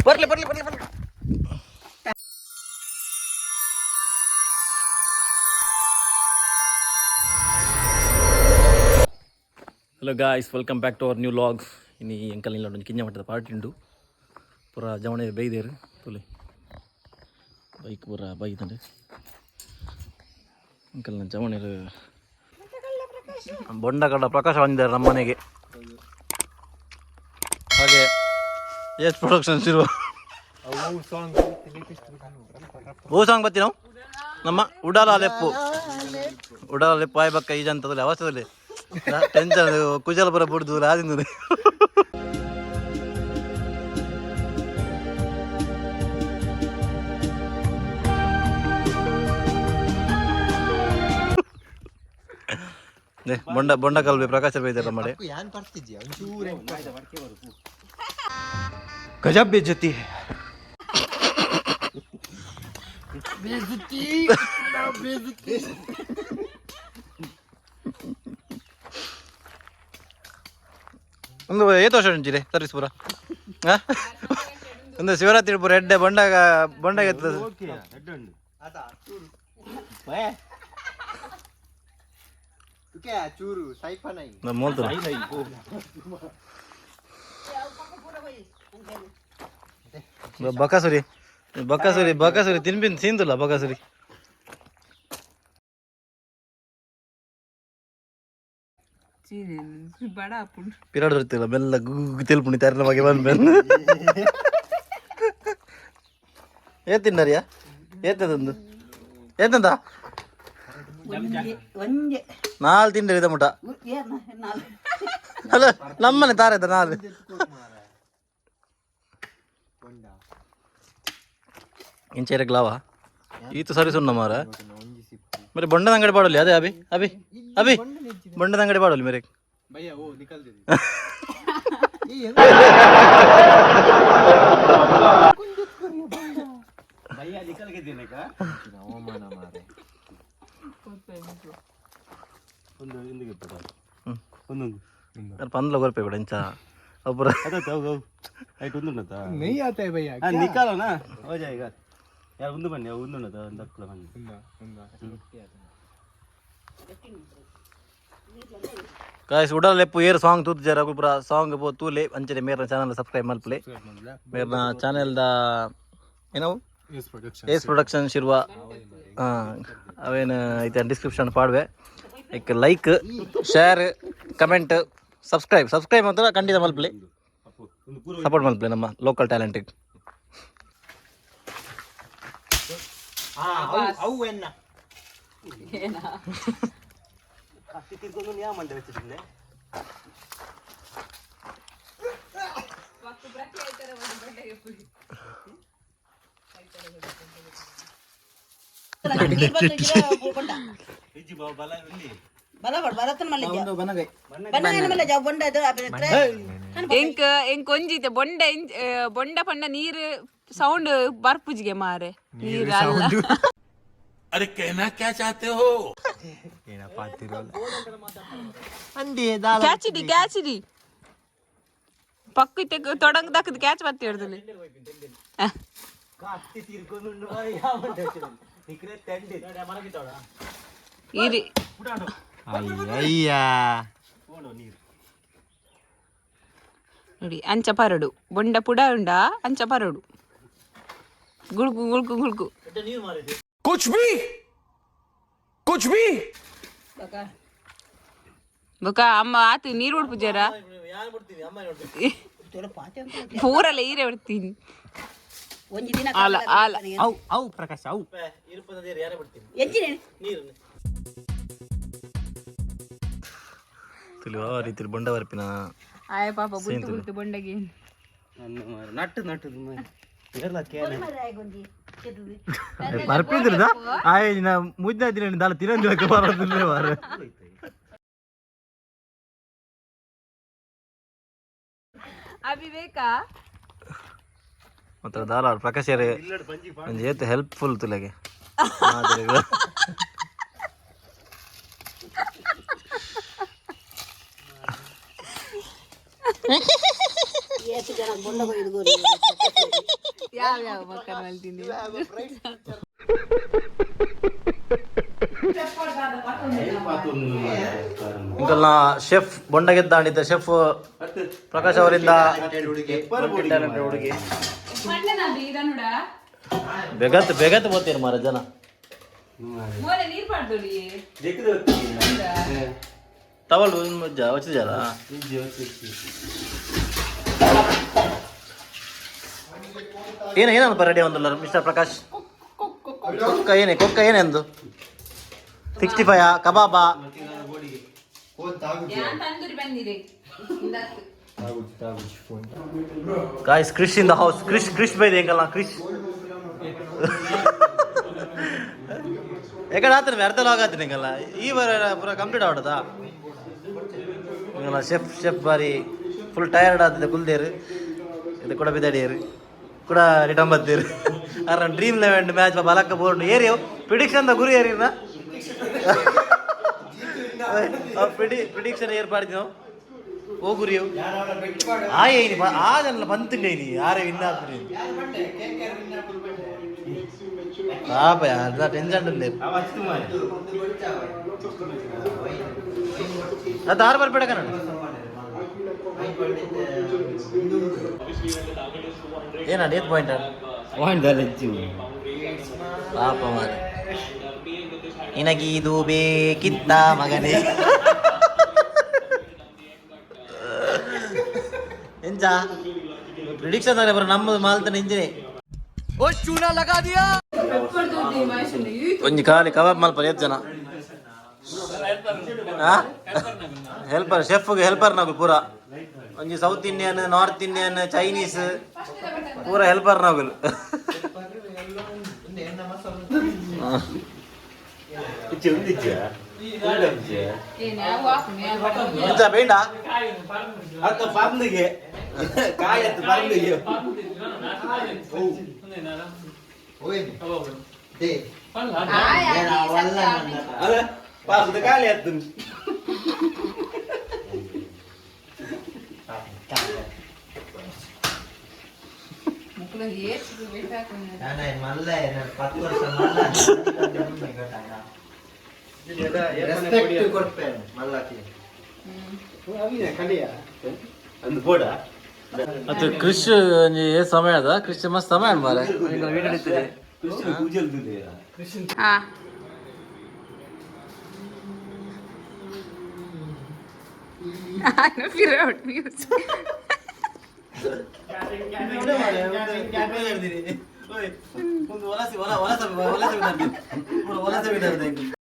ಬರ್ಲಿ ಬರ್ಲಿ ಬರ್ಲಿ ಬರ್ಲಿ. Hello guys, welcome back to our new vlog. ಇನಿ ಎಂಕಲ್ ಇಲ್ಲ ಒಂಜಿ ಕಿಂಜ ಮಟ್ಟದ ಪಾರ್ಟಿ ಉಂಡು. ಪೂರ ಜವಣೆ ಬೈದೇರು ತುಲೆ ಬೈಕ್ ಪೂರ ಬೈದಂಡು. ಅಂಕಲ್ನ ಜವಣೆರು ಬೊಂಡಕಡ ಪ್ರಕಾಶ ಬಂದಿದ್ದಾರೆ ನಮ್ಮ ಮನೆಗೆ. ಹಾಗೆ ಎಸ್ ಪ್ರೊಡಕ್ಷನ್ ಶುರು. ಓ ಸಾಂಗ್ ಬತ್ತಿ ನಾವು ನಮ್ಮ ಉಡಾಲ ಲೆಪ್ಪು, ಉಡಾಲ ಲೆಪ್ಪು ಆಯ್ ಬಕ್ಕ ಈ ಜಂತದಲ್ಲಿ ಅವಸ್ಥದಲ್ಲಿ ಟೆನ್ಷನ್ ಕುಶಲಪುರ ಬುಡ್ದು ಆದಿಂದು. ಬೊಂಡ ಬೊಂಡ ಕಲ್ಬೆ ಪ್ರಕಾಶ ಬೈದಾರ ಮಾಡಿ. गजब बेइज्जती है। ಒಂದು ಏತ್ ವರ್ಷ ಉಂಚಿರೆ ಸರ್ವಿಸ್ ಪೂರ? ಆ? ಒಂದು ಶಿವರಾತ್ರಿ ಪೂರ ಎಡ್ಡೆ ಬೊಂಡಾಗ ಬೊಂಡಾಗ ಎತ್ತದ. ಚೂರು ಸೈಫನೈ. ನಮ್ಮ ಮೂಲ್ತು ಬಕಾಸುರಿ ಬಕಾಸುರಿ ಬಕಾಸುರಿ ತಿನ್ಬಿನ್ ತಿಂದುಲ್ಲ ಬಕಾಸುರಿ. ಬಡ ಅಪ್ಪುಂಡು. ಪಿರಾಡ್ ಬರ್ತಿಲ್ಲ ಬೆಲ್ಲ ಗುಗ್ಗು ತೆಲ್ಪುಣಿ ತರನ ಬಗ್ಗೆ ಬಂದ್ ಬೆನ್ ಏ ತಿನ್ನರಿಯಾ ಏತದೊಂದು ಏತಂದ? ಒಂಜೆ. ನಾಲ್ ತಿಂಡಿ ಇದ ಮುಟ. ಏನ ನಾಲ್? ಅಲ್ಲ, ನಮ್ಮನೆ ತಾರದ ನಾಲ್ ಇಂಚೆರಗ್ಲಾವ ಈತ ಸರಿ ಸುಣ್ಣ ಮಾರ ಮೇರೆ ಬೊಂಡದ ಅಂಗಡಿ ಪಾಡಲಿ. ಅದೇ ಅಭಿ ಅಭಿ ಅಭಿ ಬೊಂಡದ ಅಂಗಡಿ ಪಾಡಲಿ ಮೇರೆ. ಭಯ್ಯ ಓ ನಿಕಲ್ they. ಪಂದ್ಲ ಕೊರ್ಪೆ ಕೂಡ ಇಂಚ ಒಬ್ಬರ. नहीं आता है भैया. निकालो ना, हो जाएगा यार. ಒಂದು ಬನ್ನಿ, ಒಂದು ಒಂದು ಹಕ್ಕಲ ಬನ್ನಿ. ಗಾಯ್ಸ್, ಉಡಲ್ ಲೆಪ್ಪು ಏರ್ ಸಾಂಗ್ ತೂತು ಜರ ಪೂರ ಸಾಂಗ್ ಪೋ ತೂಲೆ. ಅಂಚನೆ ಮೇರ್ನ ಚಾನಲ್ ಸಬ್ಸ್ಕ್ರೈಬ್ ಮಲ್ಪಲೆ. ಮೇರ್ನ ಚಾನೆಲ್ the ಏನವು ಏಸ್ ಪ್ರೊಡಕ್ಷನ್ ಶಿರ್ವ ಅವೇನು ಐತೆ ಡಿಸ್ಕ್ರಿಪ್ಷನ್ ಪಾಡ್ವೆ. Like like share comment subscribe. Subscribe ಮಾತ್ರ ಖಂಡಿತ ಮಲ್ಪಲೆ. ಸಪೋರ್ಟ್ ಮಲ್ಪಲೆ ನಮ್ಮ ಲೋಕಲ್ ಟ್ಯಾಲೆಂಟಿಗೆ. ಅವು ಎನ್ನ. ತಿರ್ಕೊಂಡು ಯಾ ಮಂಡೆ വെച്ചിട്ടില്ലേ? ಬಲ ಬರತನ ಮಲ್ಲ ಬನ್ನಗಾಯಿ ಮಲ್ಲ ಜಾವ್ ಬೊಂಡ ಅದು. ಎಂಕ್ ಎಂಕ್ ಒಂಜಿತೆ ಬೊಂಡ ಬೊಂಡ ಪಂಡ ನೀರು ಸೌಂಡ್ ಬರ್ಪುಜಿಗೆ ಮಾರೆ, ನೀರು ಅಲ್ಲ. ಏನಪ್ಪ ಅಂತಿರೋಲ್ಲ. ಕ್ಯಾಚ್ ಇಡಿ, ಕ್ಯಾಚ್ ಇಡಿ. ಪಕ್ಕು ಇತ್ತೆ ತೊಡಂಗ್ ದಕ್ಕದ ಕ್ಯಾಚ್ ಬತ್ತಿ ಹಿಡ್ದಲ್ಲಿ. ಇರಿ. ಅಯ್ಯ. ನೋಡಿ, ಅಂಚ ಪರಡು ಬೊಂಡ ಪುಡ ಉಂಡ ಅಂಚ ಪರಡು ಗುಳ್ಕು ಗುಳ್ಕು ಗುಳ್ಕು. कुछ भी कुछ भी. ಬೊಕ ಅಮ್ಮ ಆತು ನೀರು ಉಡ್ಪುಜಾರ ಪೂರಲ್ಲ ಈರೆ ಬಿಡ್ತೀನಿ. ಒಂಜಿ ದಿನ. ಆಲ ಆಲ. ಅವು ಅವು ಪ್ರಕಾಶ್ ಅವು. ಎಂಚಿನ? ತಿಳಿಯುವ ರೀತಿಲಿ ಬೊಂಡ ಬರ್ಪಿನ. ಆಯ ಪಾಪ ಬುಲ್ತು ಬುಲ್ತು ಬೊಂಡಗೆ. ನಟ್ಟು ನಟ್ಟು ಬರ್ಪಿದ್ರದ ಆಯ್ ನಾ ಮುದ್ದೆ ತಿನ್ನ ದಾಲ ತಿನ್ನಂದಿಲ್ಲ ಬರೋದಿಲ್ಲ ಮಾರ. ಅಭಿ ಬೇಕಾ? ಮತ್ತೆ ದಾಲ ಪ್ರಕಾಶ್ ಒಂಜಿ ಏತ್ ಹೆಲ್ಪ್ಫುಲ್ ತುಲೆಗೆ. ಏತ್ ಜನ ಬೊಂಡ ಕೊಯ್ದು ಗೋರಿ. ಯಾವ ಯಾವ ಮಕ್ಕಳ ಮಲ್ತಿಂದಿ? ಇಂಕಲ್ನ ಶೆಫ್ ಬೊಂಡಗೆದ್ದಾಂಡಿದ್ದ ಶೆಫ್ ಪ್ರಕಾಶ್ ಅವರಿಂದ ಟ್ಯಾಲೆಂಟೆಡ್ ಹುಡುಗಿ. ಬೆಗತ್ ಬೆಗತ್ ಬೋತೀರಿ ಮಾರ ಜನ. ಮೋನೆ ನೀರ್ ಪಾಡ್ದೊಡಿ. ಟವಲ್ ವಚ್ಚಿಜಾರ. ಏನ ಏನಪ್ಪ ರೆಡಿ ಒಂದಲ್ಲ ಮಿಸ್ಟರ್ ಪ್ರಕಾಶ್? ಕೊಕ್ಕ ಏನೇ, ಕೊಕ್ಕ ಏನೇ ಅಂದು? 65 ಕಬಾಬಾ? ಯಾನ್ ತಂದೂರಿ ಬಂದಿದೆ. Guys, Krish in the house. Krish, Krish ಬೈದೆ ಎಂಕಲ್ಲ ಕ್ರಿಶ್. ಎಕಡೆ ಆತನ ಅರ್ಧ ಲಾಗ್ ಆತನ ಎಂಕಲ್ಲ. ಈ ಬಾರ ಪೂರ ಕಂಪ್ಲೀಟ್ ಆವಡದಾ ಎಂಕಲ್ಲ. ಶೆಫ್ ಶೆಫ್ ಬಾರಿ ಫುಲ್ ಟಯರ್ಡ್ ಆತದೆ. ಕುಲ್ದೇರು ಇದು ಕೂಡ ಬಿದ್ದಾಡಿಯರು ಕೂಡ ರಿಟರ್ನ್ ಬತ್ತೀರು. ಅರ ಡ್ರೀಮ್ ಲೆವೆನ್ ಮ್ಯಾಚ್ ಬಲಕ್ಕ ಬೋರ್ಡ್ ಏರಿಯೋ ಪ್ರಿಡಿಕ್ಷನ್ the ಗುರಿ ಏರಿನ ಪ್ರಿಡಿಕ್ಷನ್ ಏರ್ಪಾಡಿದ್ ನಾವು. ಓ ಗುರಿಯು ಆ ಏನಿ ಆ ಜನ ಬಂತುಂಡೆ ಇನಿ ಯಾರೇ ವಿನ್ ಆಪುನಿ ಪಾಪ. ಯಾರ್ದ ಟೆನ್ಷನ್ ಉಂಡೆ ಅದು ಆರು ಬರ್ಬೇಡ ಕನ್ನಡ. ಏನ ಏತ್ ಪಾಯಿಂಟ್? ಪಾಪ ಮಾರ, ನಿನಗೀದು ಬೇಕಿತ್ತ ಮಗನೇ? ಎಂಚ ಪ್ರಿಡಿಕ್ಷನ್ ಬರ ನಮ್ಮದು ಮಾಲ್ತನ ಇಂಜಿನೆ. ओ चूना लगा दिया. ಒಂಜಿ ಖಾಲಿ ಕಬಾಬ್ ಮಲ್ಪರ ಏತ್ ಜನ? ಹೆಲ್ಪರ್, ಶೆಫ್ ಹೆಲ್ಪರ್ ನಾಗು ಪೂರ. ಒಂಜಿ South Indian, North Indian, Chinese ಪೂರ ಹೆಲ್ಪರ್ ನಾಗುಲು. ಎಂಚ ಬೇಂಡ? ಅತ್ತ ಪರ್ಲಿಗೆ ಕಾಯತ್ತು ಪರ್ಲಿಗೆ. ಅಲ್ಲ, ಪಾಪದ ಖಾಲಿ ಆತು. ರೆಸ್ಪೆಕ್ಟ್ ಕೊಡ್ಪೇನೆ ಮಲ್ಲಕ್ಕೆ. ಅಂದು ಬೋಡ. ಅದು ಕೃಷಿ ಒಂಜಿ ಏ ಸಮಯ ಅದ ಕೃಷಿ ಮಸ್ತ್ ಸಮಯ ಮಾರೆ. ಕೃಷ್ಣ ಪೂಜೆಲ್ದಿದೆ. ಹಾ. figure out music. ಒಂದು ವಲಸೆ ವಲಸೆ ವಲಸೆ ವಲಸೆ.